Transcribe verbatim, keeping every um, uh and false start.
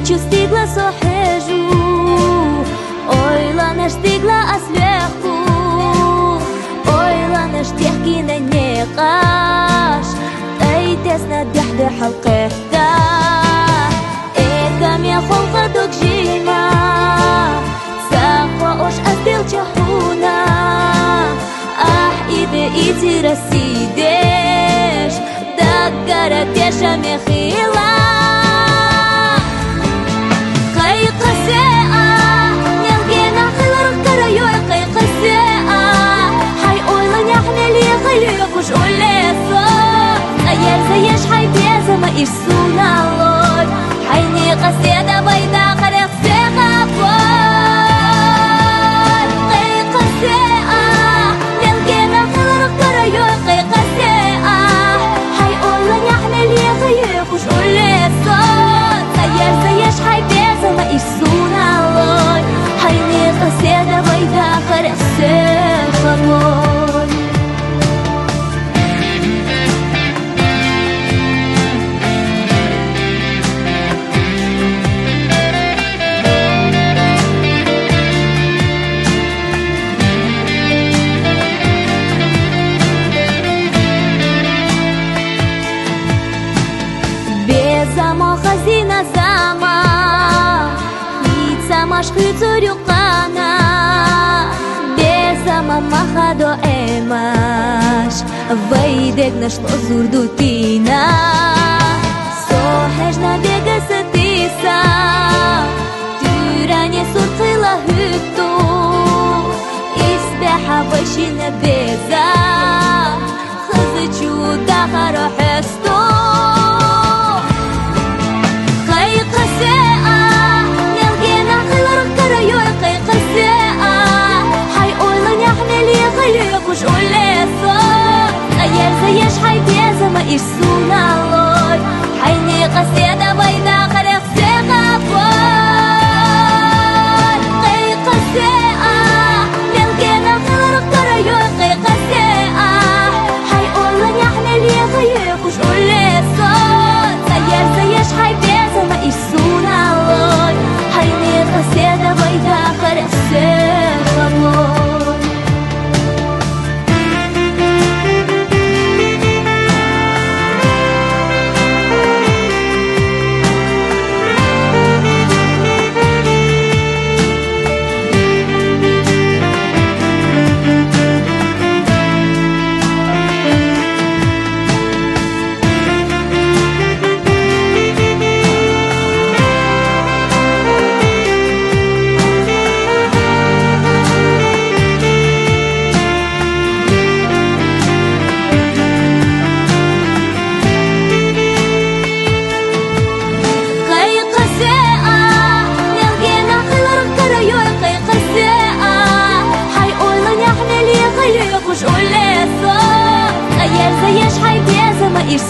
Чу стигла со хьежу, ойланаш стигла ас леху, ойланаш техкина некъаш, ай тесна дехде халкъехта. Эка ме холха дог жима, сахва ош ас делча хуна, ах, иде ити расидеш, даггара теша мехила. Къайкъасе а, нелгена хилар карайой, къайкъасе а, хай ойланяхь мели хали куш улесо. Къаерза еш хай безама иш суналой, хай ни къасе да вайда харех се хапой. Къайкъасе а, нелгена хилар карайой, къайкъасе а, хай ойланяхь мели хали куш улесо. Къаерза еш хай безама иш суналой, хай ни къасе да вайда харех се хапой. Безама хазина зама, хицамаш хицурюкъана, безама махадо эмаш, вайдег нашло зурдутина. Со хьежна дега сатиса, тюране сурхила хьутту, исбяхьа башина беза, хазачу дахара хьесто. Къайкъасе а, нелгена хилар карайой, къайкъасе а, хай ойланяхь мели хали куш улесо. Къаерза еш хай безама иш суналой, хай ни къасе да вайда харех се хапой. Къайкъасе а, нелгена хилар карайой, къайкъасе а, хай ойланяхь мели хали куш улесо. Къаерза еш хай безама иш суналой, хай ни къасе да вайда харех се хапой. Къайкъасе а, нелгена хилар карайой, къайкъасе а, хай ойланяхь мели хали куш улесо. Къаерза еш хай безама иш